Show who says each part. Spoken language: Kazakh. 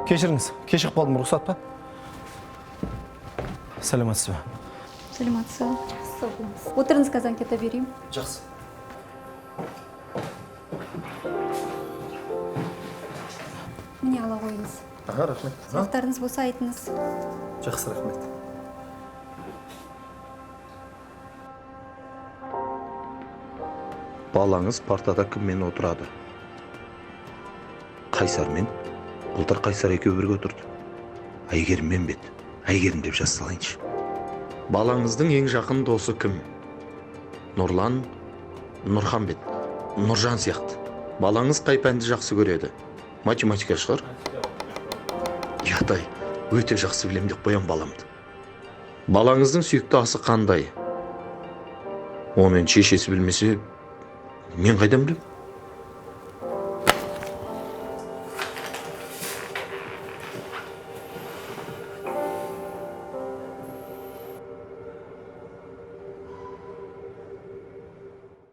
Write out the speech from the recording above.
Speaker 1: Кешіріңіз, кешігіп қалдым, рұқсат па? Сәлеметсіз бе?
Speaker 2: Сәлеметсіз. Отырыңыз, қазір анкета берейін.
Speaker 1: Жақсы.
Speaker 2: Міне, ала қойыңыз.
Speaker 1: Аха, рахмет.
Speaker 2: Сұрақтарыңыз болса, айтыңыз.
Speaker 1: Жақсы, рахмет.
Speaker 3: Балаңыз партада кіммен отырады? Қайсармен. Былтыр Қайсар екеуі бірге отырды. Әйгеріммен бе еді? Әйгерім деп жаза салайыншы. Балаңыздың ең жақын досы кім? Нұрлан, Нұрхан бе еді? Нұржан сияқты. Балаңыз қай пәнді жақсы көреді? Математика шығар. Ұят-ай, өте жақсы білем деп қоям баламды. Балаңыздың сүйікті асы қандай? Оны енді шешесі білмесе, мен қайдан білем?